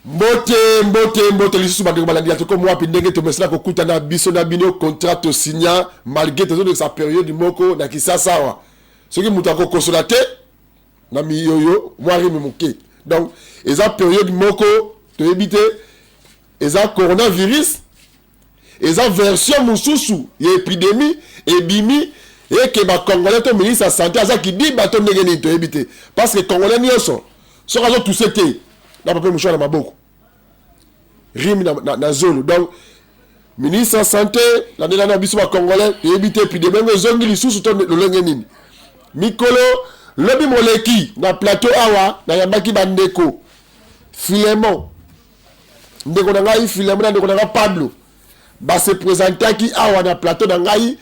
Mbote, mbote, mbote lisusu bandeko balandi ya Tokomi Wapi, ndenge tomesana kokutana biso na bino, contrat tosigna malgré tozolekisa periode moko na Kisasa awa, soki moto akokosola te na miyoyo mwa rime moke. Donc eza periode moko toyebi te, eza coronavirus, eza version mosusu ya epidemie ebimi eke bacongolais to ministre ya santé aza kidiba to ndenge nini toyebi te, parce que congolais nyonso soki azotuse te na papier mouchoir na maboko, rime na zolo. Donc ministre ya santé landela na biso bacongolais, toyebi te epidemie yango ezongi lisusu to lolenge nini. Mikolo lobi moleki na plateau awa nayambaki bandeko Filemon, ndeko na ngai Filemon na ndeko na ngai Pablo, base présentaki awa na plateau na ngai,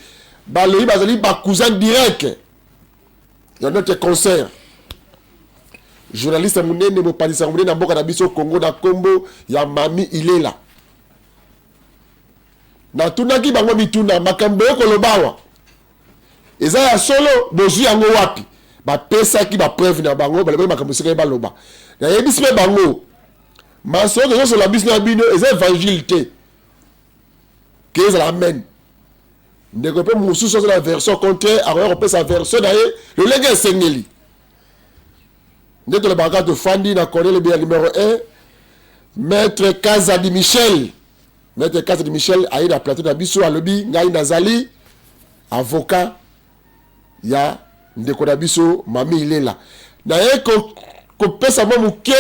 balobi bazali bacousin direct ya notre concert journaliste monene, mopanzi monene na mboka na biso Congo, na nkombo ya Mami Ilela. Natunaki bango mituna, makambo ekoloba awa eza ya solo, bozwi yango wapi? Bapesaki bapreuve na bango, balobaki makambo esika ye baloba. Nayebisi mpe bango, masolo tozosola biso na bino eza évangile te ke ezala amen. Ndeko mpe mosusu aza na version contraire, akoya kopesa version na ye lolenge esengeli. Nde tolobaka kaka, tofandi na Cornel Beya numéro 1, maître Kazadi Michel. Maître Kazadi Michel aye na plateau na biso, alobi ngai nazali avocat ya ndeko na biso Mami Ilela. Naye kopesa mwa moke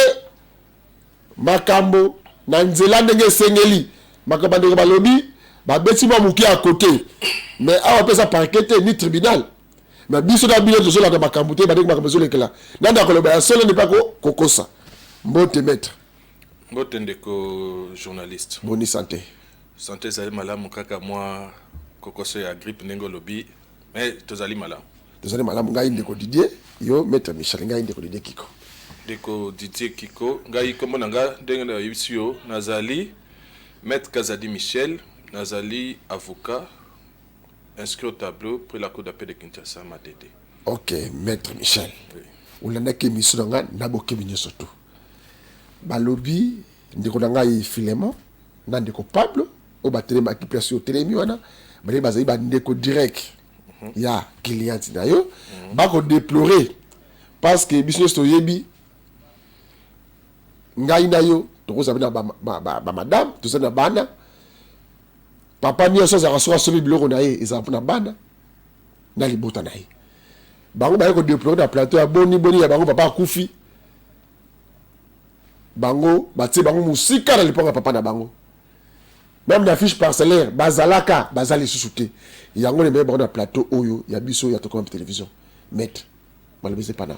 makambo na nzela ndenge esengeli. Makambo bandeko balobi, babeti mwa moke ya kote, mais awa apesa parquet te ni tribunal, mais biso na bino tozolanda makambo te, bandeko makambo ezolekela nani akoloba ya solo nde mpe kokosa. Mbote maître. Mbote ndeko journaliste. Boni santé? Santé ezali malamu, kaka mwa kokoso ya grippe ndenge olobi, mais tozali malamu. Tozali malamu. Ngai ndeko Didier, yo maître Michel, ngai ndeko Didier Kiko. Ndeko Didier Kiko, ngai nkombo na nga ndenge nayebisi yo, nazali maître Kazadi Michel, nazali avocat inscrit au tableau près la cour d'appel de Kinshasa, Matete. Ok maître Michel, oui. Olandaki émission na nga na bokebi nyonso tu. Balobi ndeko na ngai Filemon na ndeko Pablo oyo batelemaki place oyo otelemi wana, balobi bazali bandeko direct ya cliente na yo, bakodéplorer parce que biso nyonso toyebi, ngai na yo tokozala na bamadame, tozali na bana. Papa nyonso azalaka soki asomi biloko na ye, ezala mpona bana na libota na ye. Bango baye kodéplorer na plateau ya boni boni ya bango papa akufi, bango batie bango mosika na lipango ya papa na bango, même na fiche parcellaire bazalaka baza lisusu te. Yango nemeye bango na plateau oyo ya biso ya Tokomi Télévision. Maître, balobi eza epa na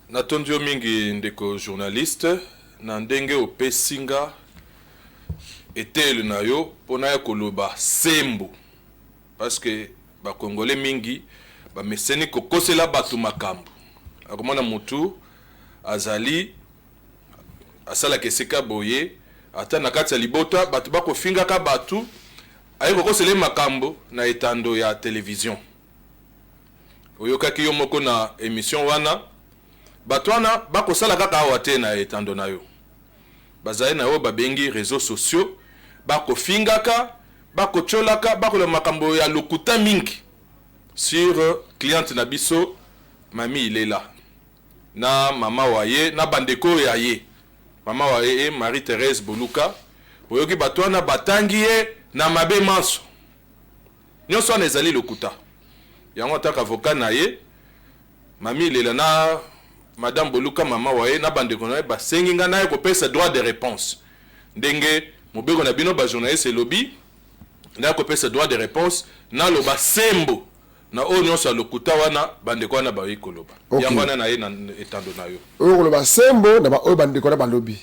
Natondi yo mingi ndeko journaliste na ndenge opesi nga eteyelo na yo mpona ya koloba sembo, parce que bakongole mingi bameseni kokosela bato makambo. Akomona motu azali asalaka esika boye, ata na kati ya libota bato bakofingaka bato, aye kokosela ye makambo na etando ya televizio. Oyokaki yo moko na émission wana, bato wana bakosala kaka awa te na etando na yo, bazali na oyo babengi réseaux sociaux, bakofingaka, bakotiolaka, bakoloba makambo ya lokuta mingi sur cliente na biso Mami Ilela na mama wa ye na bandeko oyo ya ye mama wa ye Marie Thérèse Boluka. Boyoki bato wana batangi ye na mabe manso nyonso wana ezali lokuta. Yango ataka avocat na ye Mami Ilela na madame Boluka mama wa ye na bandeko na ye basengi nga na ye kopesa droit de réponse ndenge mobeko na bino bajournaliste elobi, na kopesa droit de réponse, naloba sembo na oyo nyonso ya lokuta wana bandeko wana bayoki koloba. Yango wana na ye na etando na yo. Oyo koloba sembo na baoyo bandeko wana balobi.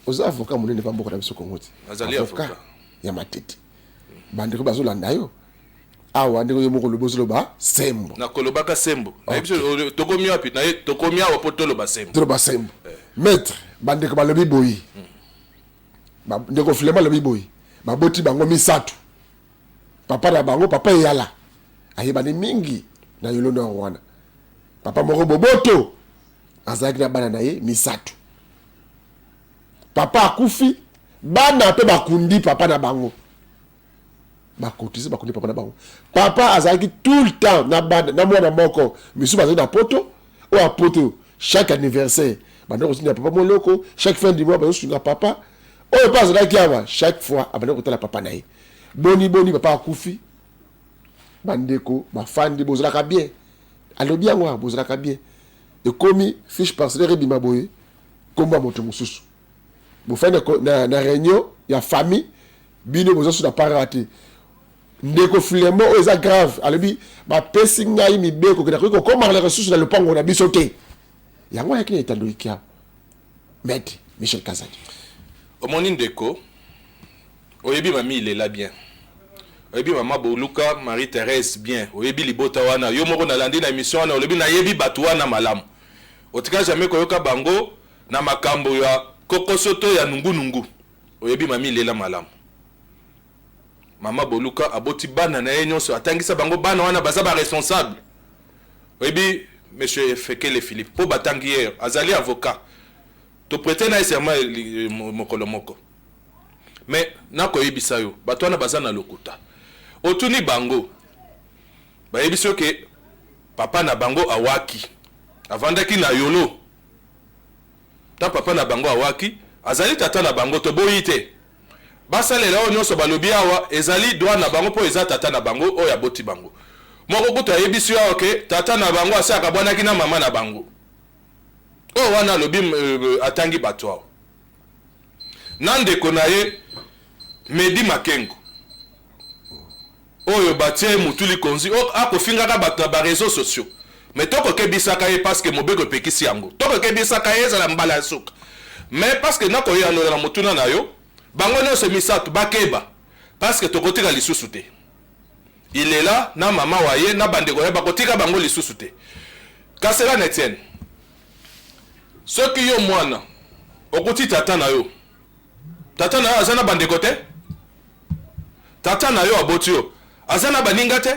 Oza avocat monene pa mboka na biso Kongo te? Nazali avocat ya Matete. Bandeko bazolanda yo awa, ndenge yo moko olobi, ozoloba sembo. Nakolobaka sembo. Nayebi biso tokomi wapi, na ye tokomi awa mpo toloba sembo. Toloba sembo. Maître, bandeko balobi boye, ndeko Filema alobi boye, baboti bango misato, papa na bango papa Eyala ayebani mingi na yolo yango wana, papa moko boboto, azalaki na bana na ye misato. Papa akufi, bana mpe bakundi papa na bango, bakotise, bakundi papa na bango. Papa azalaki tout le temps na bana, na mwana moko. Misusu bazali na Poto. Oyo apoto, chaque anniversaire banda kotinda papa moloko, chaque fin du mois bazosunga papa. Oyo mpe azalaki awa, chaque fois abanda kotala papa na ye. Boni boni papa akufi, bandeko bafandi, bozalaka bien. Alobi yango awa, bozalaka bien. Ekomi fiche parcellaire ebima boye, nkombo ya moto mosusu. Bofandi na réunion ya famille, bino boza so na part te. Ndeko Filemon, oyo eza grave. Alobi bapesi ngai mibeko ke nakoki kokomaka lisusu na lopango na biso te. Yango ayaki na etando ikia. Maître Michel Kazadi. Omoni ndeko, oyebi mami Ilela bien, oyebi mama Boluka Marie Thérèse bien, oyebi libota wana. Yo moko nalandi na émission wana, olobi nayebi bato wana malamu. Otika jamais koyoka bango na makambo ya kokoso to ya nungunungu. Oyebi mami Ilela malamu. Mama Boluka aboti bana na ye nyonso, atangisa bango. Bana wana baza baresponsable. Oyebi monsieur Fekele Philippe mpo batangi ye, azali avocat, toprêter na ye serment mokolo moko. Mais nakoyebisa yo, bato wana baza na lokuta. Otuni bango, bayebisi yo ke papa na bango awaki, avandaki na Yolo. Ta papa na bango awaki, azali tata na bango, toboyi te. Basalela oyo nyonso balobi awa, ezali droit na bango mpo eza tata na bango oyo aboti bango. Moko kutu ayebisi yo awa ke tata na bango asi akabwanaki na mama na bango. Oyo wana alobi, atangi bato awa na ndeko na ye Medi Makengo oyo batie mutu likonzi akofingaka bato na baréseaux sociaux. Mais tokokebisaka ye parce que mobeko epekisi yango. Tokokebisaka ye, ezala mbala ya suka. Mais parce que nakoyanola na motuna na yo, bango nyonso misato bakeba, parce que tokotika lisusu te. Ilela na mama wa ye na bandeko na ye, bakotika bango lisusu te. Kasela na Etienne, soki yo mwana okuti tata na yo, tata na yo aza na bandeko te, tata na yo aboti yo aza na baninga te.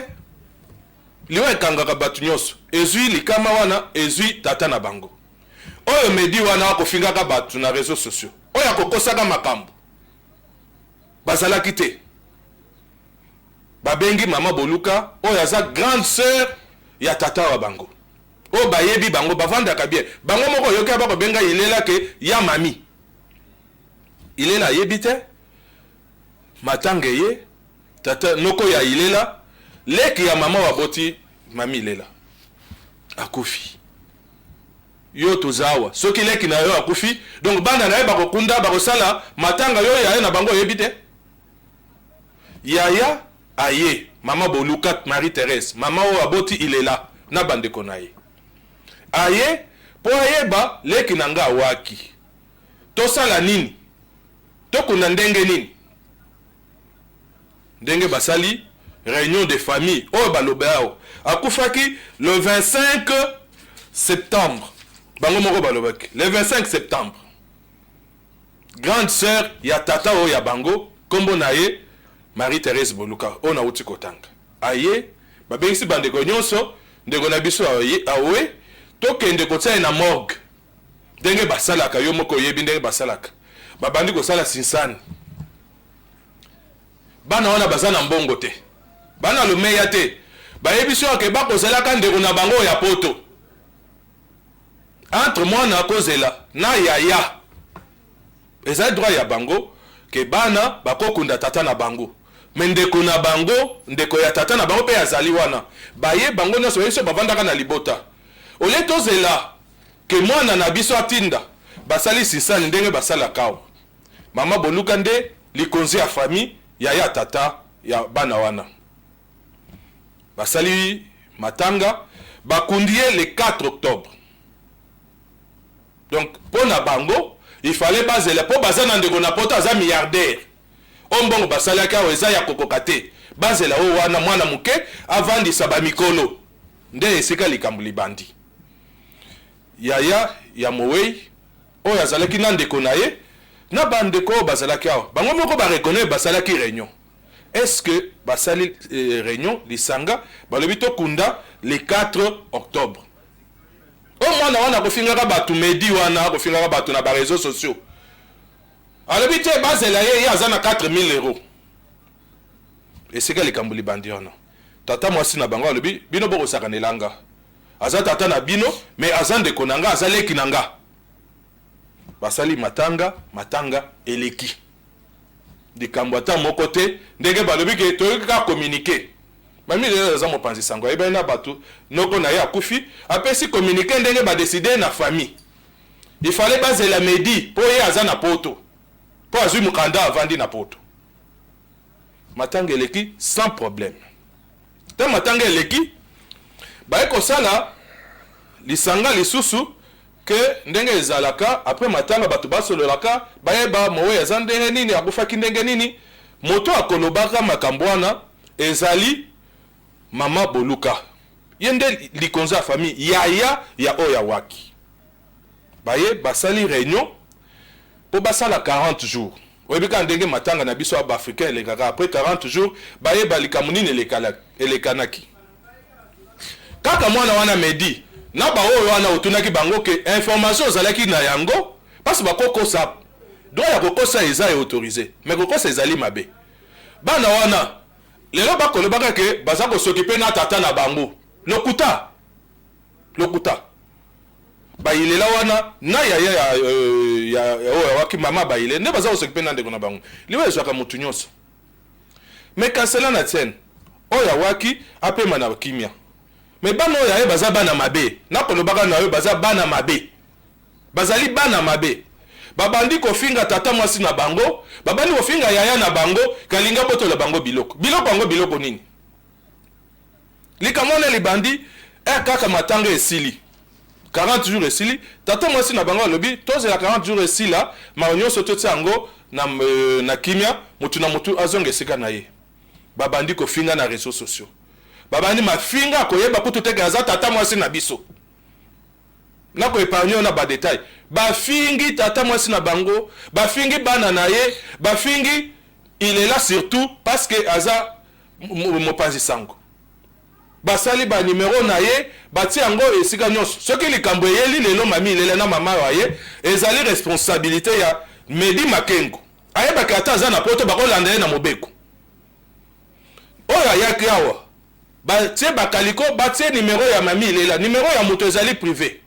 Liwa ekangaka bato nyonso. Ezwi likama wana, ezwi tata na bango oyo Medi wana akofingaka bato na réseaux sociaux, oyo akokosaka makambo. Bazalaki te. Babengi mama Boluka oyo aza grande sœur ya tata wa bango, oyo bayebi bango, bavandaka bien. Bango moko oyoki bakobenga Ilela ke ya mami. Ilela ayebi te. Matanga ye, tata noko ya Ilela, leki ya mama waboti mami Ilela, akufi. Yo toza awa, soki leki na yo akufi, donc bana na ye bakokunda, bakosala matanga, yo yaya na bango oyebi te. Yaya aye, mama Boluka Marie Thérèse, mama oyo aboti Ilela na bandeko na ye, aye mpo ayeba leki na nga awaki, tosala nini, tokunda ndenge nini. Ndenge basali réunion de famille oyo baloba awa, akufaki le 25 septembre. Bango moko balobaki le 25 septembre. Grande sœur ya tata oyo ya bango, nkombo na ye Marie Thérèse Boluka oyo nauti kotanga, aye, babengisi bandeko nyonso. Ndeko na biso aye, awe, tokende kotia ye na morgue ndenge basalaka. Yo moko oyebi ndenge basalaka. Babandi kosala sinsani. Bana wana baza na mbongo te, bana lomeya te. Bayebi so ke bakozelaka ndeko na bango ya Poto. Entre mwana akozela na yaya, eza droit ya bango ke bana bakokunda tata na bango. Mais ndeko na bango, ndeko ya tata na bango mpe azali wana. Baye bango nyonso, bayebi so bavandaka na libota. Olie tozela ke mwana na biso atinda, basali sinsani ndenge basalaka awa. Mama Boluka nde likonzi ya famille, yaya tata ya bana wana. Basali matanga, bakundi ye le 4 octobre. Donc mpo na bango, il fallait bazela mpo baza na ndeko na Poto, aza milliardaire. Oyo mbongo basalaki awa eza ya kokoka te. Bazela oyo wana mwana moke avandisa bamikolo. Nde esika likambo libandi. Yaya ya mowei oyo azalaki na ndeko na ye na bandeko oyo bazalaki awa, bango moko bareconnaître, basalaki réunion. Est ce que basali réunion lisanga, balobi tokunda le 4 octobre. Oyo mwana wana akofingaka bato, Medi wana akofingaka bato na baréseaux sociaux. Alobi te, bazela ye, ye aza na 4000 euros. Esika likambo libandi wana, tata mwasi na bango alobi: "Bino bokosakanela nga, aza tata na bino, mais aza ndeko na nga, aza leki na nga." Basali matanga, matanga eleki, likambo ata moko te. Ndenge balobi ke toyoki kaka communiqué, mami lelo aza mopanzi sango, ayebani na bato, noko na ye akufi, apesi communiqué ndenge badécider na famille. Il fallait bazela Medi mpo ye aza na Poto, mpo azwi mokanda, avandi na Poto. Matanga eleki sans problème te. Matanga eleki, baye kosala lisanga lisusu ke ndenge ezalaka après matanga, bato basololaka, bayeba mowei aza ndenge nini, akufaki ndenge nini. Moto akolobaka makambo wana ezali mama Boluka, ye nde likonzi ya famille, yaya ya oyo awaki. Baye basali réunion mpo basala 40 jours. Oyebi kaka ndenge matanga na biso ya baafricain elekaka, après 40 jours bayeba likambo nini elekanaki. Kaka mwana wana Medi na baoyo wana otunaki bango ke information ozalaki na yango, mpasi bakokosa. Droit ya kokosa eza autorisé, mais kokosa ezali mabe. Bana wana lelo bakolobaka ke baza kos'occuper na tata na bango. Lokuta, lokuta. Bayilela wana na yaya ya oyo awaki, mama bayile nde baza kos'occuper na ndeko na bango. Liwa ezwaka motu nyonso, mais kasela na tienne, oyo awaki apema na kimia. Mais bana oyo aye baza bana mabe, nakolobaka na yo, baza bana mabe, bazali bana mabe. Babandi kofinga tata mwasi na bango, babandi kofinga yaya na bango, kalinga botola bango biloko. Biloko yango biloko nini? Likambo wana libandi e kaka matanga esili, 40 jours esili. Tata mwasi na bango alobi: "Tozela 40 jours esila, mawa nyonso totia yango na kimia, motu na motu azonga esika na ye." Babandi kofinga na réseaux sociaux, babandi mafinga, koyeba kutu teke aza tata mwasi na biso. Nakoépargner na badétails. Bafingi tata mwasi na bango, bafingi bana na ye, bafingi il est là surtout parce que aza mopanzi sango. Basali banimero na ye, batia yango esika nyonso. Soki likambo eyeli lelo mami ilela na mama wa ye, ezali responsabilité ya Medi Makengo. Ayebaki ata aza na Poto, bakolanda ye na mobeko. Oyo ayaki awa, batie bakaliko, batie nimero ya mami ilela. Nimero ya moto ezali privé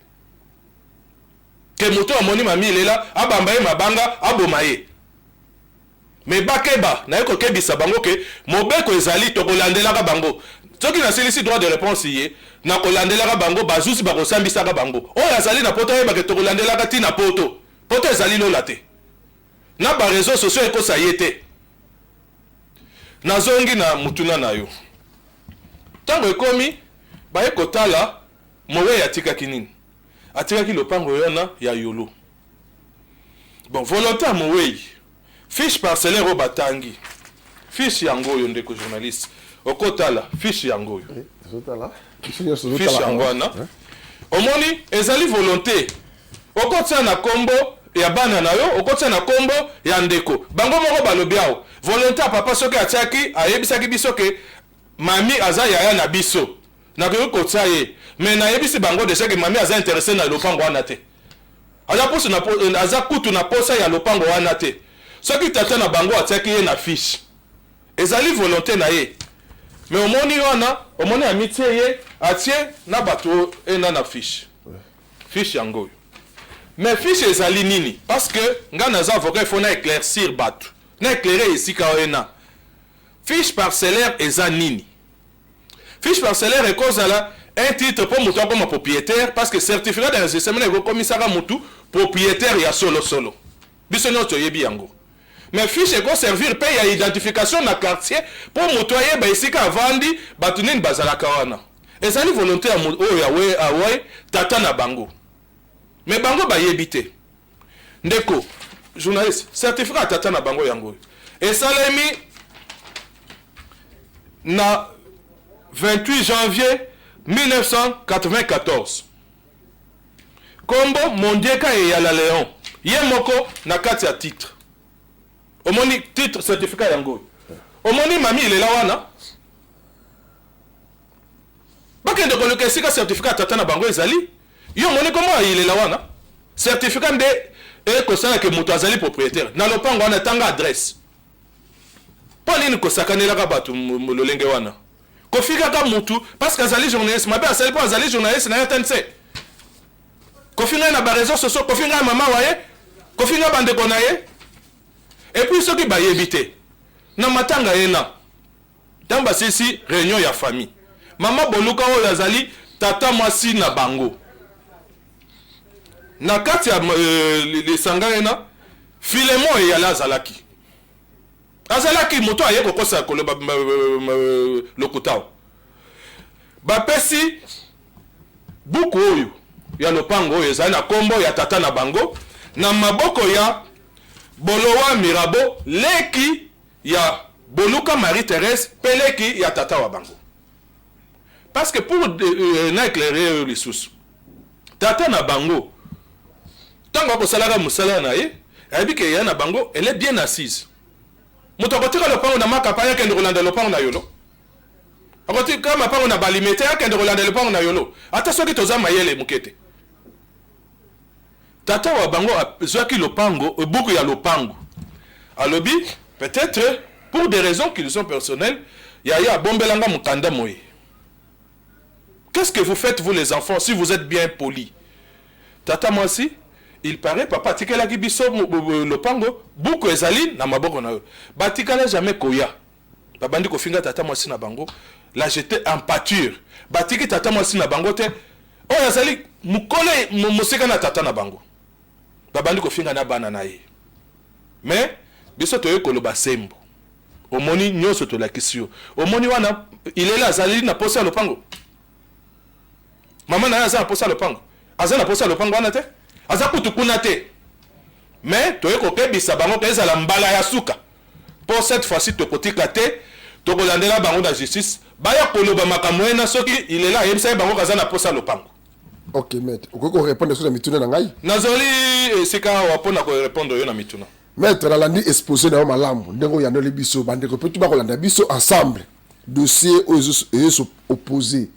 ke moto amoni mami ilela, abamba ye mabanga, aboma ye. Mais bakeba, naye kokebisa bango ke mobeko ezali, tokolandelaka bango. Soki nasilisi droit de réponse ye, nakolandelaka bango, bazusi bakosambisaka bango. Oyo azali na Poto ayebake tokolandelaka ntina Poto. Poto ezali lola te, na baréseaux sociaux ekosa ye te. Nazongi na mutuna na yo. Ntango ekomi, baye kotala mowei atikaki nini. Atikaki lopango wana ya Yolo. Bon, volonté ya mowei, fiche parcellaire oyo batangi, fiche yango oyo. Ndeko journaliste, okotala fiche yango oyo, fiche yango wana omoni ezali volonté. Okotia na nkombo ya bana na yo, okotia na nkombo ya ndeko. Bango moko balobi awa volonté ya papa. Soki atiaki, ayebisaki biso ke mami aza yaya na biso, nakoki kotia ye. Mais nayebisi bango déjà ke mami aza intéressé na lopango wana te, aza pusu na, aza kutu na posa ya lopango wana te. Soki tata na bango atiaki ye na fiche, ezali volonté na ye. Mais omoni wana, omoni amitie ye, atie na bato ena na fiche. Fiche yango oyo. Mais fiche ezali nini? Parce que nga naza avocat, il faut na éclaircir bato, na éclairer esika oyo na fiche parcellaire eza nini. Fiche parcellaire ekozala un titre mpo moto akoma propriétaire, parce que certificat d'enregistrement ekokomisaka motu propriétaire ya solosolo, biso nyonso toyebi yango. Mais fiche ekoservir mpe ya identification na quartier, mpo moto ayeba esika avandi, bato nini bazalaka wana. Ezali volonté ya oyo awe awe tata na bango, mais bango bayebi te. Ndeko journaliste, certificat ya tata na bango yango oyo esalemi na 28 janvier 1994, kombo Mondieka Eyala Léon, ye moko na kati ya titre. Omoni titre, certificat yango oyo. Omoni mami ilela wana, bakende koluka esika certificat ya tata na bango ezali. Yo omoni kombo ayilela wana, certificat nde. Ekosala ke moto azali propriétaire na lopango wana. Tanga adresse. Mpo nini kosakanelaka bato lolenge wana, kofikaka mutu parce que azali journaliste? Mabe asali mpo azali journaliste na RTNC? Kofinga ye na baréseaux sociaux, kofinga ye mama wa ye, kofinga bandeko na ye. Et puis soki bayebi te, na matanga ye na ntango basilisi réunion ya famille, mama Boluka oyo azali tata mwasi na bango na kati ya lisanga ye na Filemon eyali, azalaki moto aye kokosa koloba lokuta o. Bapesi buku oyo ya lopango oyo ezali na nkombo ya tata na bango na maboko ya Bolowa Mirabo, leki ya Boluka Marie Thérèse mpe leki ya tata wa bango. Parce que pour na éclairer oyo lisusu, tata na bango, ntango akosalaka mosala na ye, ayebi ke ya na bango, elle est bien assise. Moto akotika lopango na Makapa, ye akende kolanda lopango na Yolo? Akotika mapango na Balime te, akende kolanda lopango na Yolo? Ata soki toza mayele moke te. Tata wa bango azwaki lopango, buku ya lopango, alobi peut-être pour des raisons qui sont personnelles, yaya abombelanga mokanda moye. Qu'est-ce que vous faites, vous les enfants, si vous êtes bien polis? Tata mwasi, il paraît papa atikelaki biso lopango, buku ezali na maboko na yo. Batikala jamais koya. Babandi kofinga tata mwasi na bango, la jeter en pâture. Batiki tata mwasi na bango te, oyo azali mokolo mosika na tata na bango. Babandi kofinga na bana na ye. Mais biso toyei koloba sembo. Omoni nyonso tolakisi yo. Omoni wana Ilela azali na posa ya lopango. Mama na ye aza na posa ya lopango? Aza na posa ya lopango wana te, aza kutu kuna te. Mais toye kokebisa bango ke ezala mbala ya suka, mpo cette fois-ci tokotika te, tokolandela bango na justice. Baya koloba makambo ena soki Ilela ayebisa ye bango kaza na posa ya lopango. Ok maître, okoki korépondre so na mituna na ngai? Nazali esika awa mpona korépondre yo na mituna. Maître, nalandi exposé na yo malamu, ndenge oyandoli biso, bandeko mpe tu bakolanda biso ensemble. Dossier oyo ezo opposé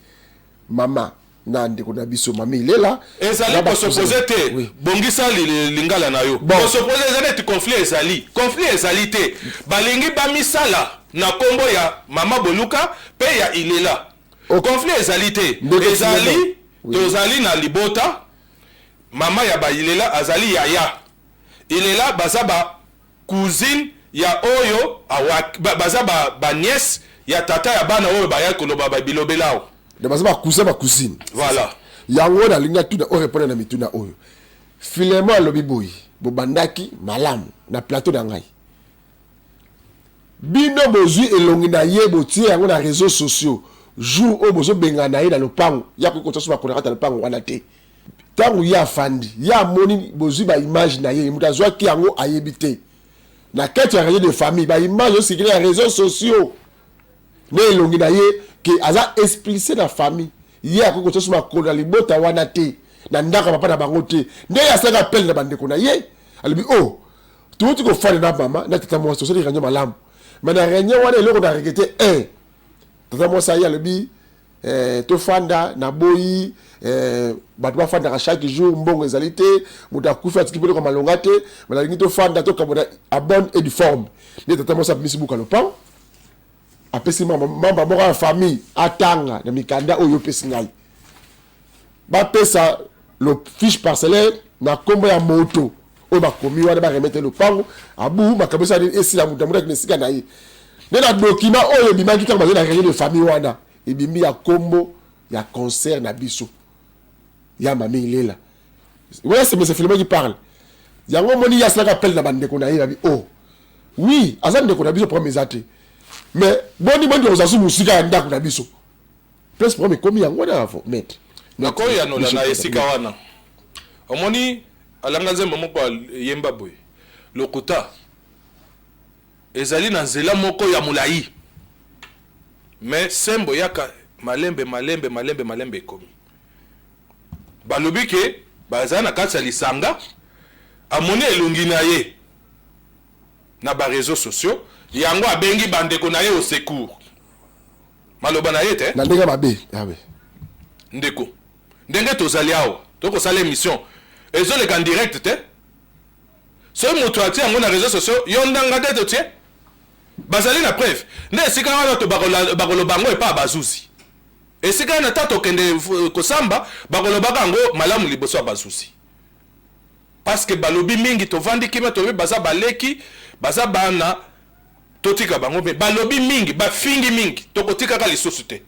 mama na ndeko na biso mama Ilela. Ezali kos'opposer te. Bongisa lingala na yo. Kos'opposer eza neti conflit. Ezali conflit ezali te. Balingi bamisala na nkombo ya mama Boluka mpe ya Ilela. Conflit ezali te. Ezali tozali na libota. Mama ya bailela azali yaya Ilela, baza ba cousine ya oyo baza ba nièce ya tata ya bana oyo baya koloba babilobela awa. Baza bacousin, bacousine. Voilà. Yango nalingi atuna, oyo répondre na mituna oyo. Filemon alobi boye: bobandaki malamu na plateau na ngai, bino bozwi elongi na ye, botie yango na réseaux sociaux. Jour oyo bozobengana na ye na lopango, ya koki kotia so makolo na kati ya lopango wana te. Ntango ye afandi, ye amoni bozwi baimage na ye, moto azwaki yango ayebi te. Na kati ya réseau de famille, baimage osikili ya réseaux sociaux na elongi na ye ke aza expulsé na famille, ye akoki kotia so makolo na libota wana te, na ndako ya papa na bango te. Ndenge asalaki appel na bandeko na ye, alobi: o oh, touti kofanda na mama na tata mwasi, tosali réunion malamu, mais na réunion wana eloko na regretter un, tata mwasi aye alobi tofanda na boyi, bato bafandaka chaque jour, mbongo ezali te, moto akufi atiki mpe eloko malonga te, mais nalingi tofanda, tokabona en bonne et due forme. Nde tata mwasi abimisi buka lopango, apesi mamba moko ya famille atanga na mikanda oyo opesi ngai, bapesa le fiche parcellaire na nkombo ya moto oyo bakomi wana, baremettre lopango abu makambo esala esila, moto amonaki na esika na ye. Nde na document oyo ebimaki ntango bazali na réunion de famille wana, ebimi ya nkombo ya concert na biso ya mami Ilela wana. C'est monsieur Philemon qui parle. Yango omoni, ye asalaka appel na bandeko na ye, babi: oh oui, aza ndeko na biso, problème eza te, mais boni boni tokozala su mosika ya ndako na biso? Place problème ekomi yango wana, avo maître. Nakoyanola na esika wana. Omoni, alanga nzembo moko ayemba boye: lokuta ezali na nzela moko ya molai, mais sembo yaka malembe malembe malembe malembe. Ekomi balobi ke baza na kati ya lisanga, amoni elongi na ye na baréseaux sociaux, yango abengi bandeko na ye au secours. Maloba na ye te. Na ndenge mabe awe. Ndeko, ndenge tozali awa, tokosala émission, ezoleka en direct te. Soki moto atie yango na réseaux sociaux, yo ndanga te totie, bazali na preuve nde esika wana to bakoloba yango epa bazuzi. Esika wana ta tokende kosamba, bakolobaka yango malamu liboso ya bazuzi, parce que balobi mingi. Tovandi kimia, tolobi baza baleki, baza bana, totika bango. Mpe balobi mingi, bafingi mingi, tokotikaka lisusu te.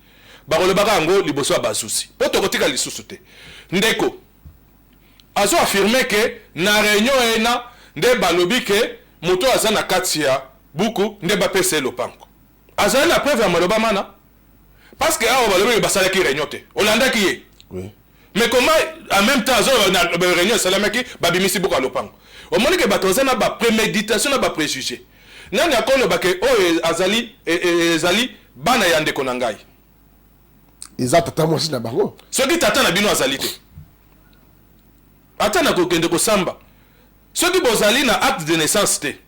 Bakolobaka yango liboso ya bazuzi mpo tokotika lisusu te. Ndeko azo affirme ke na réunion ena nde balobi ke moto aza na kati ya buku nde bapesa ye lopango. Azali na preuve ya maloba mana? Parce que awa balobi basalaki réunion te, olandaki ye. Oui. Mais comment en même temps azo na réunion esalamaki, babimisi buku ya lopango? Omoni ke bato baza na bapréméditation na bapréjugé. Nani akoloba ke oyo azali ezali bana ya ndeko na ngai? Eza tata mwasi na bango. Soki tata na bino azali te, ata na kokende kosamba, soki bozali na acte de naissance te,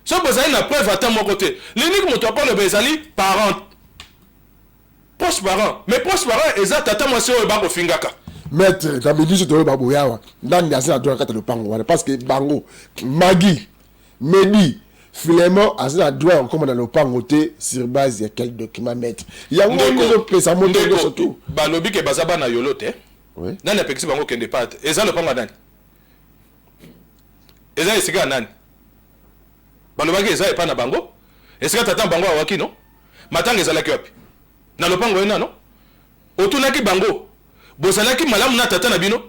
soki bozali na preuve ata moko te, l'unique moto akoloba ezali parent, proche parent. Mais proche parent eza tata mwasi oyo bakofingaka. Maître, na biso toyoba boye awa, nani aza na droit na kati ya lopango wana? Parce que bango, Magi, Medi, Filemon aza na droit ya kokóma na lopango te. Sur base ya quel document, maître? Yango ezopesa moto nyonso tu. Balobi ke baza bana Yolo te. Nani apekisi bango okende pa te? Eza lopango ya nani? Eza esika ya nani? Balobaki eza epai na bango, esika tata na bango awaki. No matanga ezalaki wapi? Na lopango ye nano. Otunaki bango, bozalaki malamu na tata na bino?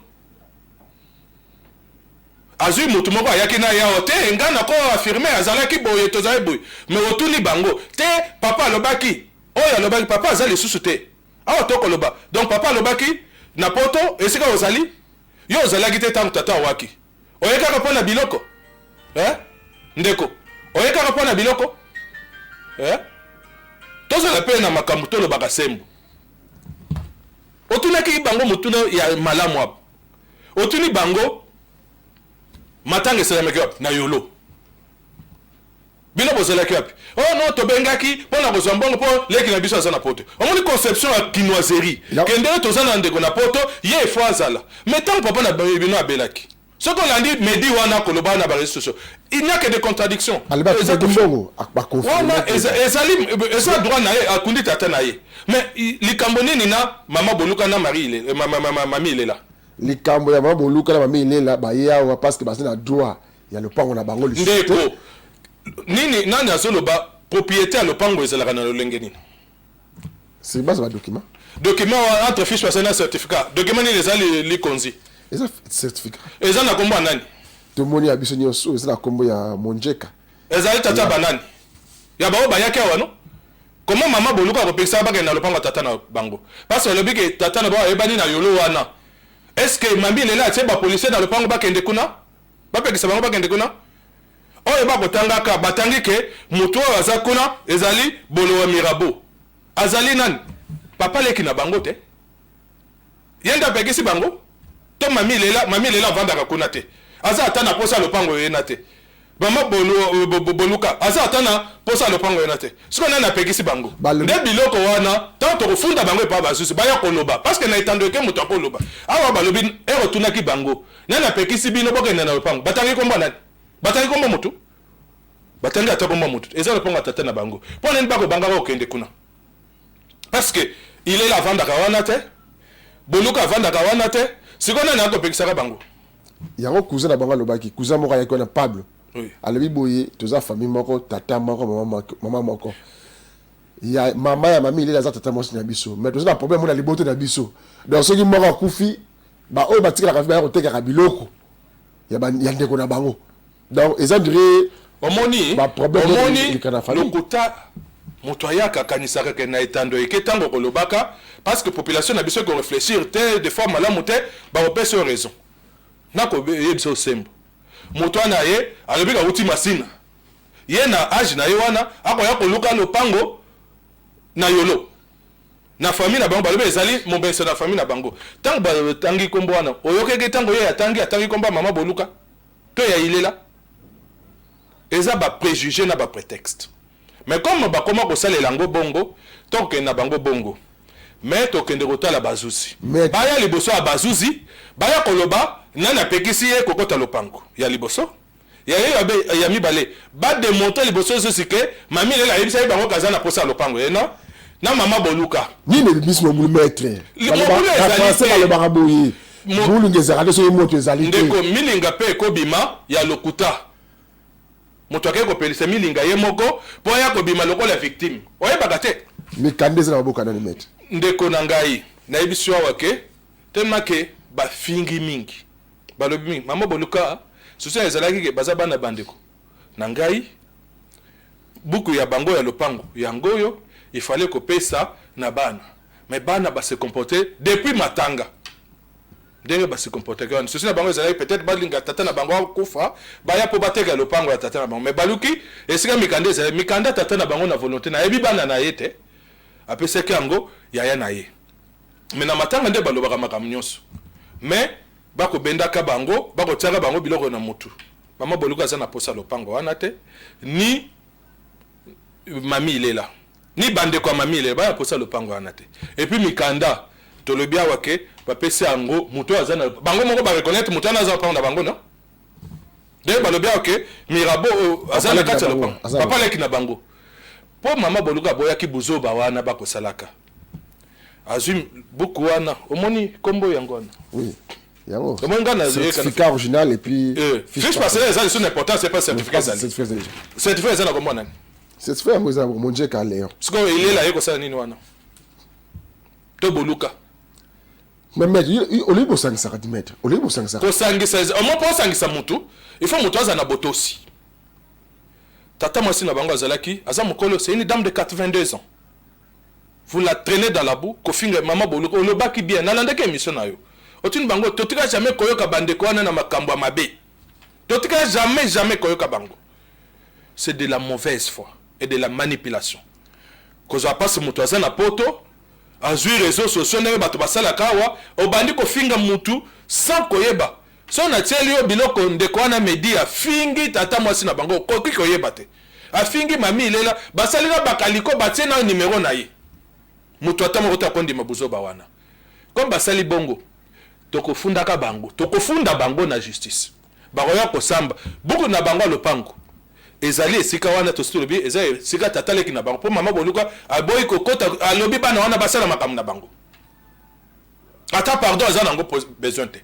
Azwi motu moko ayaki na yao te, nga nako affirme azalaki boye, tozali boye. Mais otuni bango te, papa alobaki oyo alobaki, papa aza lisusu te awa tokoloba. Donc papa alobaki na Poto, esika ozali yo ozalaki te ntango tata awaki. Oye kaka mpo na biloko, eh? Ndeko, oye kaka mpo na biloko, eh? Tozala mpe na makambo tolobaka sembo. Otunaki bango motuna ya malamu apo? Otuni bango, matanga esalamaki wapi? Na Yolo. Bino bozalaki wapi? Oh non, tobengaki mpo na kozwa mbongo mpo leki na biso aza na Poto. Omoni conception ya kinoiserie? Kende, toza na ndeko na Poto, ye efo azala. Mais ntango papa na bino abelaki, soki olandi Medi wana koloba na baréseaux sociaux, il n'y a que des contradictions. Mbongo. Wana ezali, eza droit na ye, akundi tata na ye. Mais likambo nini na mama Boluka na Marie, Mami Ilela? Likambo ya mama Boluka na Mami Ilela, baye awa parce que baza na droit ya lopango na bango. Lisusu. Ndeko, nini, nani azoloba propriété ya lopango ezalaka na lolenge nini? Sur base ya badocument. Document entre fiche passer na certificat, document nini eza likonzi? Eza certificat. Eza na nkombo ya nani? Tomoni ya biso nyonso, eza na nkombo ya Monjeka. Ezali tata banani ya bango bayaki awa, no? Comment mama Boluka akopekisa bakende na lopango ya tata na bango? Parce alobi ke tata na bango ayebani na Yolo wana. Est ce que Mami Lela atie bapolicier na lopango, bakende kuna, bapekisa bango bakende kuna? Oyo bakotangaka, batangi ke motu oyo aza kuna ezali Bolowa Mirabo. Azali nani? Papa leki na bango te? Ye nde apekisi bango to Mami Lela? Mami Lela avandaka kuna te, aza ata na posa ya lopango yena te. Mama Boluka aza ata na posa ya lopango yena te. Sikoyo nani apekisi bango? Nde biloko wana, ntango tokofunda bango epa basusu, baya koloba, parce que na etando eke moto akoloba awa. Balobi ere otunaki bango, nani apekisi bino bokende na lopango? Batangi kombo nani? Batangi kombo motu? Batangi ata kombo motu? Eza lopango ya tata na bango. Mpo nani bakobangaka kokende kuna? Parce que Ilela avandaka wana te, Boluka avandaka wana te. Sikoyo nani akopekisaka bango? Yango cousin na bango alobaki, cousin moko ayaki wana, Pablo. Alobi boye: toza famille moko, tata moko, mama moko. Ya mama ya Mami Ilela aza tata mwasi na biso, mais toza na problème mona liboto na biso. Donc soki moko akufi, baoyo batikalaka baya kotekaka biloko ya ndeko na bango. Donc eza dire Omoni, omoni lokuta. Moto ayaka, akanisaka ke na etando eke ntango kolobaka, parce que population na biso ekoréfléchir te des fois malamu te, bakopesa yo raison. Nakoyebisa osembo, moto wana ye alobi kauti Masina, ye na age na ye wana akoya koluka lopango na Yolo na famille na bango? Balobi ezali mobeso na famille na bango. Ntango batangi nkombo wana, oyokeki ntango ye atangi nkombo ya mama Boluka to ya Ilela? Eza bapréjugé na baprétexte. Mais comme bakoma kosalela yango bongo, tokokende na bango bongo. Mais tokende kotala bazuzi, baya liboso ya bazuzi, baya koloba nani apekisi ye kokota lopango ya liboso. Ya ye ya mibale, bademontre liboso zuzi ke mami Lela ayebisaki bango kaza na posa ya lopango ye na na mama Boluka. Nini ebimisi mobulu, maître? Mobulu ezali te. Balobaka boye, molunga ezalaka te soki moto ezali te. Ndeko, milinga mpe ekobima ya lokuta. Moto akei kopelisa milinga ye moko mpo aya kobima lokola victime, oyebaka te. Mikanda eza na maboko ya nani, maître? Ndeko na ngai, nayebisi yo awa ke tellement ke bafingi mingi, balobi mingi, mama Boluka susu ezalaki ke baza bana bandeko na ngai, buku ya bango ya lopango yango oyo ifale kopesa na bana, mais bana base comporte depuis matanga ndenge base comportaki wana. Susi na bango ezalaki peut-être balinga tata na bango akufa, baya mpo bateka lopango ya tata na bango, mais baluki esika mikanda ezali, mikanda tata na bango na volonté nayebi bana na ye te, apesaki yango yaya na ye. Mais na matanga nde balobaka makambo nyonso, mais bakobendaka bango, bakotiaka bango biloko na mutu. Mama Boluka aza na posa lopango wana te, ni mami Ilela, ni bandeko ya mami Ilela baya posa lopango wana te. Et puis mikanda tolobi awa ke bapesi yango moto oyo aza na bango moko, bareconnaître moto wana aza lopango na bango, non? Nde balobi awa ke Mirabo aza na kati ya lopango, papa leki na bango, mpo mama Boluka aboyaki buzoba wana bakosalaka. Azwi buku wana, omoni nkombo yango wana? Oui, yango. Omoni nga na certificat original et puis fiche parcellaire eza lisusu na importance, pas certificat. Ezali certificat, eza na kombo nani? Certificat yango eza Monjeka Leon. Sikoyo Elela ye kosala nini wana to Boluka? Mais maître, olingi bosangisaka ti, maître, olingi bosangisaka. Kosangisa omo, mpo osangisa mutu, il faut moto aza na botosi. Tata mwasi na bango azalaki, aza mokolo, c'est une dame de 82 ans, vous la traînez dans la boue, kofinga mama Boluka. Olobaki bien, nalandaki émission na yo, otuni bango. Totika jamais koyoka bandeko wana na makambo ya mabe, totika jamais, jamais koyoka bango. C'est de la mauvaise foi et de la manipulation. Kozwa mpasi, moto aza na poto, azwi réseaux sociaux ndenge bato basalaka awa, obandi kofinga mutu sans koyeba. So natieli yo biloko, ndeko wana Medi afingi tata mwasi na bango, okoki koyeba te. Afingi mami Ilela, basali na bakaliko, batie na nimero na ye. Moto ata moko te akondima buzoba wana. Comme basali bongo, tokofundaka bango, tokofunda bango na justice. Bakoya kosamba. Buku na bango ya lopango ezali esika wana tosi tolobi, eza esika tata leki na bango, mpo mama Boluka aboyi kokota. Alobi bana wana basala makambo na bango, ata pardon aza nango besoin te.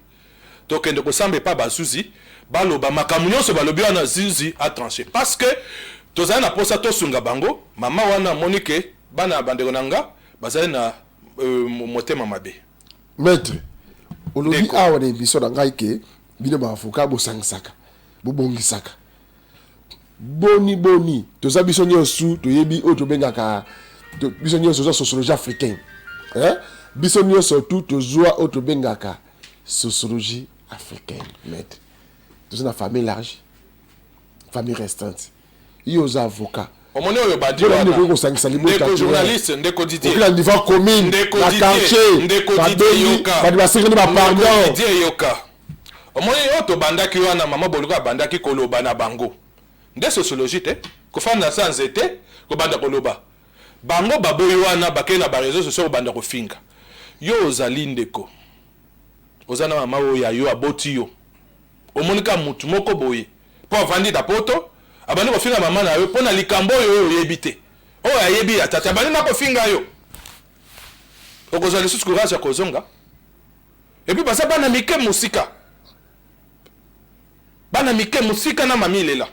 Tokende kosamba epa bazuzi, baloba makambo nyonso balobi wana, zuzi atranche, parce que tozali na posa tosunga bango. Mama wana amoni ke bana ya bandeko na nga bazali na motema mabe. Maître, olobi awa na émission na ngai ke bino baavocat bosangisaka, bobongisaka. Boni boni toza biso nyonso toyebi oyo tobengaka, biso nyonso toza sociologie africaine, hein? Biso nyonso tu tozwa oyo tobengaka sociologie africaine. Maître, toza na famille large, famille restreinte. Yo oza avocat. Omoni oyo badi. Wana kosangisa libota. Journaliste, ndeko Didier, na niveau commune, na quartier. Ndeko Didier, yoka. Bato basengeli bapardon. Didier, yoka. Omoni oyo tobandaki wana, mama Boluka abandaki koloba na bango nde sociologie te, kofanda na sa nzete, kobanda koloba. Bango baboyi wana, bakei na baréseaux sociaux kobanda kofinga. Yo ozali ndeko, oza na mama oyo ya yo aboti yo, omoni kaka mutu moko boye mpo avandi na poto, abandi kofinga mama na yo mpo na likambo oyo oyo oyebi te, oyo ayebi ya tata, abandi na kofinga yo, okozwa lisusu courage ya kozonga? Et puis baza bana mike mosika, bana mike mosika na mami Ilela.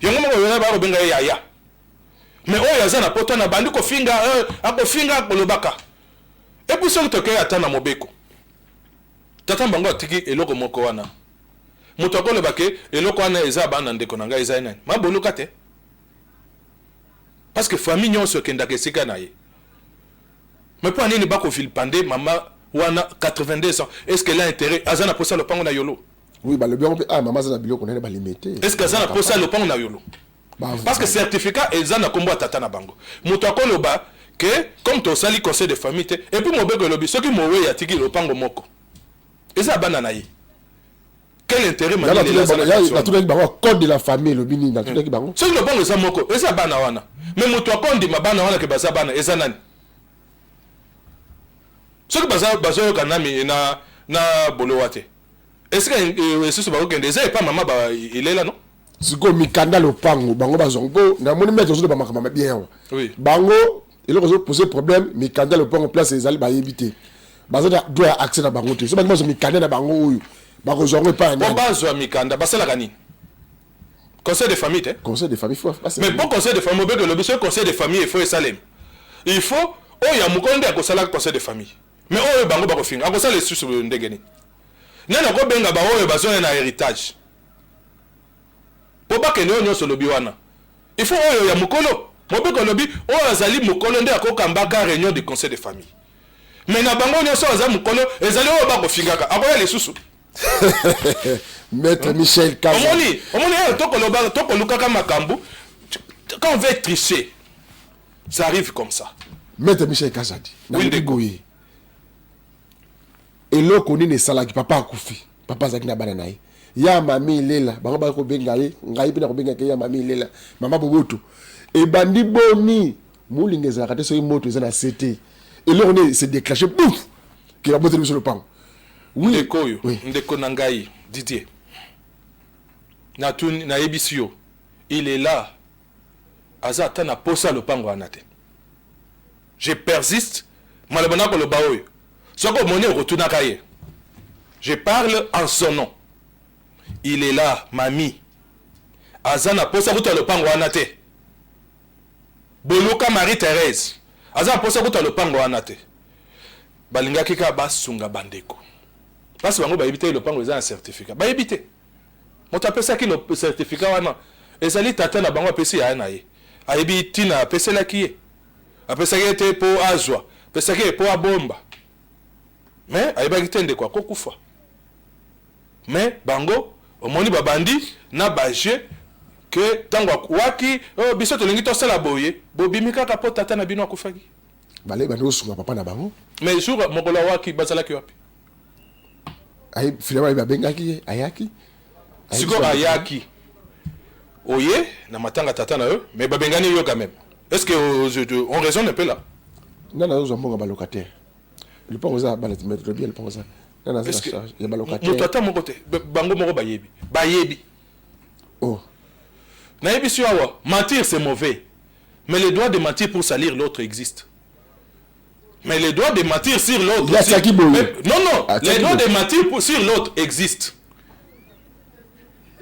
Yango moko oyo bakobenga ye yaya, mais oyo aza na poto na bandi kofinga, akofinga, akolobaka. Et puis soki tokei ata na mobeko, tata bango atiki eloko moko wana, moto akoloba ke eloko wana eza bana ndeko na ngai, eza ye nani? Maboluka te, parce que famille nyonso ekendaka esika na ye. Mais mpo nini bakovilipender mama wana, 82 ans? Est ce que elle a intérêt? Aza na posa lopango na Yolo? Oui, balobi yango mpe. Ah, mama aza na biloko nene balimete. Est ce que aza na posa lopango na Yolo? Parce que certificat eza na nkombo ya tata na bango. Moto akoloba ke comme tosali conseil de famille te. Et puis mobeko elobi soki mowei atiki lopango moko, eza bana na ye. Quel intérêt? Natunaki bango code de la famille elobi nini, natunaki bango. Soki lopango eza moko, eza bana wana, mais moto akondima bana wana ke baza bana, eza nani? Soki bazoyoka nami na bolowa te. Esika esusu bakokende eza epa mama ba ilela no. Sikoyo mikanda lopango bango bazwa mpo namoni maître ozoloba makambo ya bien awa. Oui. Bango eloko ezo poser problème, mikanda lopango place ezali bayebi te, baza na droit ya accès na bango te. So bango bazwa mikanda na bango oyo bakozwa yango epai ya Po nani? Bazwa mikanda, basalaka nini? Conseil de famille te? Conseil de famille faut Mais po conseil de famille, mobeko elobi soki conseil de famille efo esalema, il faut oyo ya mokolo nde akosalaka conseil de famille. Mais oyo bango bakofinga akosala lisusu ndenge nini? Nani akobenga baoyo bazwa na héritage po bakende? Oyo nyonso olobi wana, il faut oyo ya mokolo. Mobeko olobi oyo azali mokolo nde akokambaka réunion du conseil de famille. Mais na bango nyonso aza mokolo ezali oyo bakofingaka akoya lisusu. Maître Michel Kaza. Omoni oyo tokoloba, tokolukaka makambo. Quand on veut tricher, ça arrive comme ça. Maître Michel Kazadi, Oui, nalobi ndeko. Boye, eloko nini esalaki papa akufi? Papa azalaki na bana na ye ya mami Ilela, bango baki kobenga ye, ngai mpe nakobengaka ye ya mami Ilela, mama Boboto. Ebandi boni? Molinga ezalaka te soki moto eza na se te. Eloko nini se déclenché, bouf, ke baboteli biso lopango? Oui. Ndeko oyo, Oui. ndeko na ngai Didier, natuni, nayebisi yo, il est là, aza ata na posa ya lopango wana te. Je persiste, maloba nakoloba oyo, soki omoni okotunaka ye, je parle en son nom. Il est là, mami, aza na posa kuta lopango wana te. Boluka Marie Thérèse, aza na posa kuta lopango wana te. Balingaki kaka basunga bandeko, mpasi bango bayebi te lopango eza na certificat. Bayebi te moto apesaki certificat wana ezali tata na bango. Apesi yaya na ye, ayebi ntina apeselaki ye. Apesaki ye te mpo azwa, apesaki ye mpo abomba. Mais ayebaki te ndeko akokufa. Mais bango omoni babandi na bajeu ke ntango akwaki, oh, biso tolingi tosala boye, bobimi kaka mpo tata na bino akufaki. Bale bandi kosunga papa na bango. Mais jour mokolo awaki, bazalaki wapi? Finalement babengaki ye, ayaki. Sikoyo ayaki, oye na matanga tata na yo, mais babengani yo quand même. Est ce que on raisonne un peu là? Nani azozwa mbongo ya balocataire? Lopango eza bana, lobi ya lopango eza nani aza na charge ya balocataire? Moto ata moko te. Bango moko bayebi, bayebi. Oh. Nayebisi yo awa, mentir, c'est mauvais, mais le droit de mentir pour salir l'autre existe. Mais le droit de mentir sur l'autre aussi. Mais, non, non, le droit de mentir sur l'autre existe.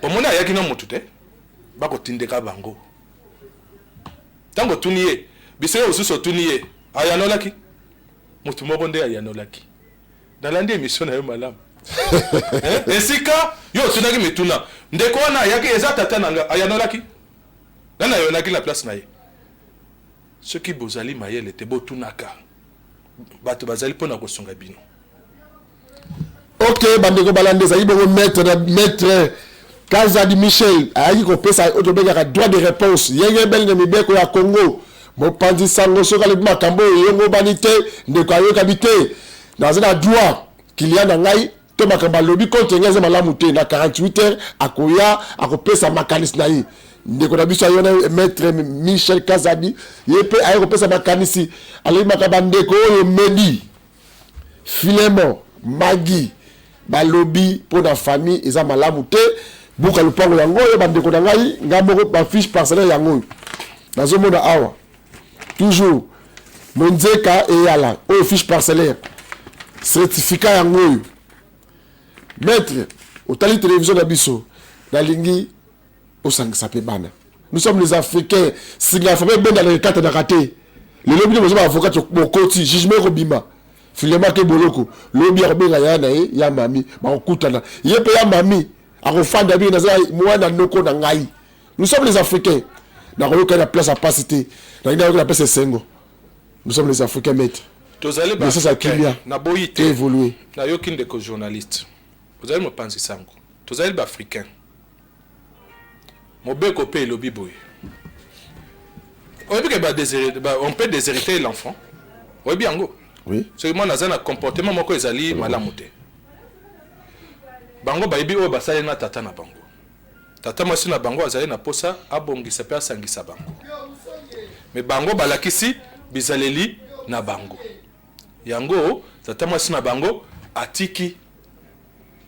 Omoni, ayaki na motu te, bakotindeka bango. Ntango otuni ye, biso ye mosusu otuni ye, ayanolaki motu moko nde ayanolaki. Nalandi émission na yo malamu. Esika yo otunaki mituna, ndeko wana ayaki, eza tata na nga, ayanolaki. Nani ayanolaki na place na ye? Soki bozali mayele te, botunaka bato bazali mpona kosunga bino. Ok, bandeko balandi, ezali bongo maître na maître Kazadi Michel ayaki kopesa oyo tobengaka droit de réponse. Yenge ebele na mibeko ya Congo, mopanzi sango soki alobi makambo oyo eyongobani te, ndeko ayokabi te, naza na droit, client na ngai to makambo alobi contre ngai eza malamu te, na 48 heures akoya akopesa makanisi na ye. Ndeko na biso aye wana, maître Michel Kazadi, ye mpe aye kopesa makanisi. Alobi makambo bandeko oyo Medi, Filemon, Magi balobi mpo na famille eza malamu te. Buka lopango yango oyo, bandeko na ngai, ngai moko bafiche parcellaire yango oyo nazomona awa, toujours monzeka eyala oyo, fiche parcellaire, certificat yango oyo. Maître, otali télévision na biso, nalingi osangisa mpe bana. Nous sommes les Africains. Singa famille ebendana, ekatanaka te. Lelo bino boza baavocat, bokoti jugement, ekobima Filemon ake boloko. Lobi akobenga yaya na ye ya mami, bakokutana. Ye mpe ya mami akofanda bino, naza mwana noko na ngai. Nous sommes les Africains. Nakoyoka na place ya pasi te, nalingi nayoka na place esengo. Nous sommes les Africains, maître. Tozali. Message ya kimia. Naboyi te. Évoluer. Nayoki ndeko journaliste, ozali mopanzi sango. Tozali baafricain. Mobeko mpe elobi boye, oyebi ke on peut déshériter l'enfant, oyebi yango? Oui. Soki mwana aza na comportement moko ezali malamu te. Bango bayebi oyo basali na tata na bango. Tata mwasi na bango azali na posa abongisa mpe asangisa bango, me bango balakisi bizaleli na bango yango. Tata mwasi na bango atiki.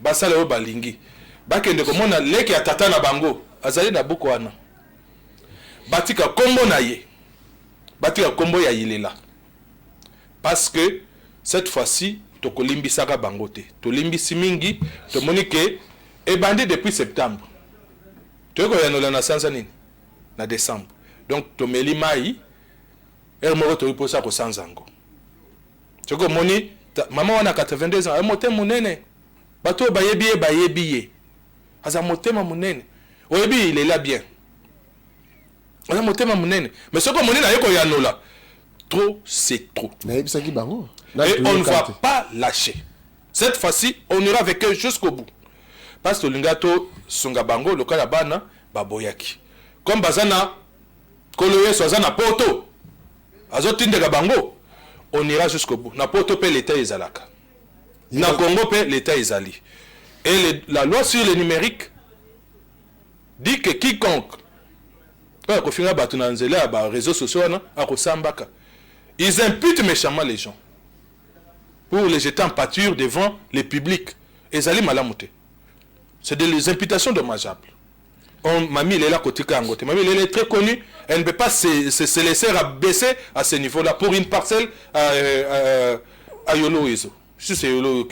Basala oyo balingi. Bakende komona leki ya tata na bango azali na buku wana. Batika kombo na ye, batika kombo ya Ilela, parce que cette fois-ci tokolimbisaka bango te. Tolimbisi mingi, tomoni ke ebandi depuis septembre, toyei koyanola na sanza nini, na décembre. Donc tomeli mai heure moko, toyi mposa kosanza yango. Soki omoni mama wana 82 ans, aye motema monene. Bato oyo bayebi ye, bayebi ye, aza motema monene. Oyebi Ilela bien, aza motema monene. Mais soki omoni naye koyanola, trop c'est trop. Nayebisaki bango. Et on ne va pas lâcher cette fois-ci, on ira avec eux jusqu'au bout, parce que tolinga tosunga bango lokola bana baboyaki. Comme baza na Nkolo Yesu, aza na poto, azotindeka bango, on ira jusqu'au bout. Na poto mpe leta ezalaka, na Congo mpe leta ezali. Et la loi sur le numérique dit que quiconque oyo akofinga bato na nzela ya baréseaux sociaux wana akosambaka. Ils imputent méchamment les gens pour les jeter en pâture devant le public. Ezali malamu te, c'est des imputations dommageables. Mami Lela kotika yango te. Mami Lela est très connue, elle ne peut pas se laisser rabaisser à ce niveau-là pour une parcelle à Yolo Ezo. Si c'est Yolo,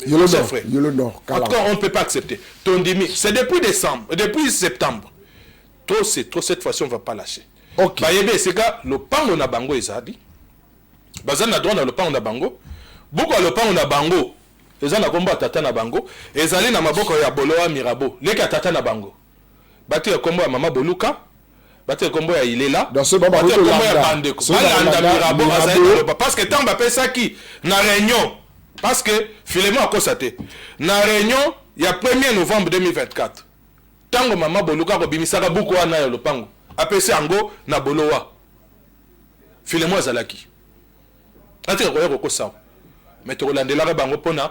Yolo Nord, frère. Yolo Nord. En tout cas, on ne peut pas accepter. Tondimi, c'est depuis décembre, depuis septembre. Trop, c'est trop. Cette fois-ci, on ne va pas lâcher. Bayebi esika lopango na bango ezali. Baza na droit na lopango na bango. Buku ya lopango na bango eza na kombo ya tata na bango, ezali na maboko ya Bolowa Mirabo, leki ya tata na bango. Batika kombo ya mama Boluka, batika kombo ya Ilela, batika kombo ya bandeko. Balanda Mirabo, azali koloba, parce que ntango bapesaki na réunion, parce que Filemon akosa te, na réunion ya 1er novembre 2024, ntango mama Boluka akobimisaka buku wana ya lopango, apesi yango na Bolowa, Filemon azalaki. Atika koya kokosa, mais tokolandelaka bango mpona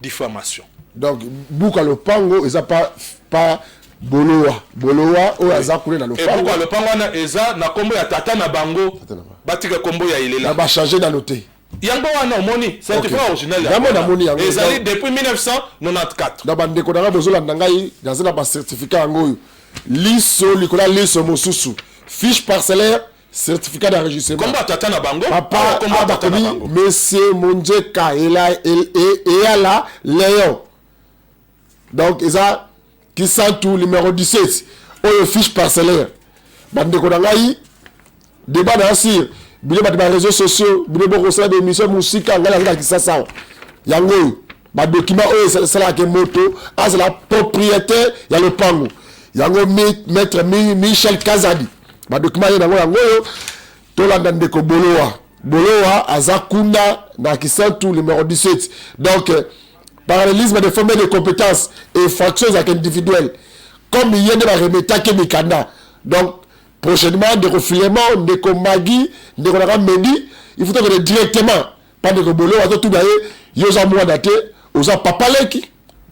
diffamation. Donc buku ya lopango eza pa Bolowa, Bolowa oyo aza kuna na lopango. Buku ya lopango wana eza na nkombo ya tata na bango, batika nkombo ya Ilela. Na bachange nano te. Yango wana omoni certificat original. Yango namoni yango. Ezali depuis 1994. Na bandeko na ngai bozolanda ngai, naza na bacertificat yango oyo, liso likolo ya liso mosusu, fiche parcellaire, certificat d'enregistrement. Kombo ya tata na bango. Papa abakomi monsieur Monjeka Eyala Léon. Donc eza Kisantu numéro 17, oyo fiche parcellaire. Bandeko na ngai, débat na sur bino bato ba réseaux sociaux, bino bokosala baémission mosika, ngai naza na Kisasa awa. Yango oyo badocument oyo esalaka moto azala propriétaire ya lopango. Yango maître Michel Kazadi, badocument ye nango yango oyo. Tolanda ndeko Bolowa. Bolowa aza kuna na Kisantu numéro 17. Donc parallélisme de forme de compétences, infraction ezalaka individuelle, comme ye nde baremetaki mikanda. Donc prochainement, ndeko Filemon, ndeko Magi, ndeko naka Medi, il faut tokende directement pa ndeko Bolowa, totuna ye: yo oza mwana te, oza papa leki,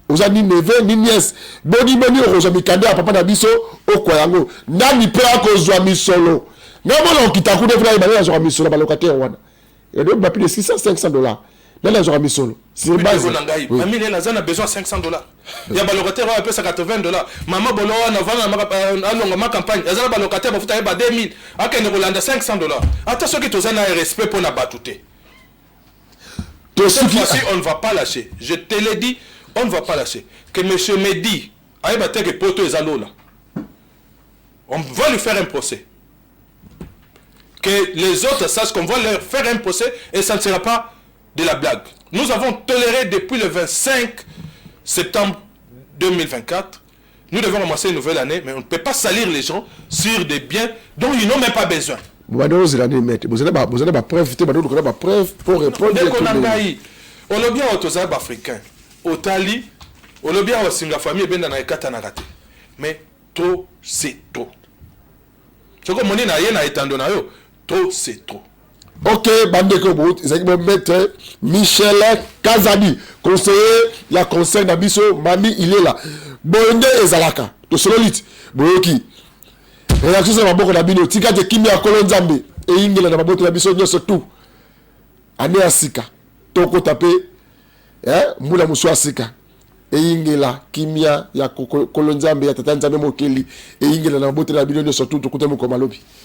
oza ni neveu ni nièce, boni boni okozwa mikanda ya papa na biso? Okwa yango nani mpe akozwa misolo? Ngai mona okita kuna, efuna yeba nani azwaka misolo ya balocataire wana. Ba plus de 600, 500 dollars, nani azwaka misolo sur base na ngai? Mami Lela aza na besoin 500 dollars ya balocataire oyo apesa 80 dollars. Mama Bolo wana vanda, alonga ma campagne, aza na balocataire bafuta ye ba 2000, akende kolanda 500 dollars? Ata soki toza na respect mpo na bato te. Cette fois-ci, on ne va pas lâcher. Je te l'ai dit, on ne va pas lâcher. Que monsieur Mehdi, ayeba te que poto eza lola. On va lui faire un procès. Que les autres sachent qu'on va leur faire un procès et ça ne sera pas de la blague. Nous avons toléré depuis le 25 septembre 2024. Nous devons commencer une nouvelle année, mais on ne peut pas salir les gens sur des biens dont ils n'ont même pas besoin. Bobandi ozela nini, maître? Bozala bapreuve te, bandi oluka bapreuve pour répondre. Ndeko na ngai, olobi awa tozala baafricain, otali olobi awa singa famille ebendana, ekatanaka te, mais trop c'est trop. Soki omoni na ye na etando na yo, trop c'est trop. Ok, bandeko, ezalaki bo maître Michel Kazadi, conseiller ya conseil na biso Mami Ilela. Boye nde ezalaka, tosololi ti boyoki réaction eza na maboko na bino. Tika te kimia ya Nkolo Nzambe eyingela na maboko na biso nyonso. Tu ane ya sika, tokota mpe mbula mosu ya sika. Eyingela kimia ya Kolo Nzambe, ya Tata Nzambe Mokeli, eyingela na mabotela na bino nyonso. Tu tokutani mokolo malobi.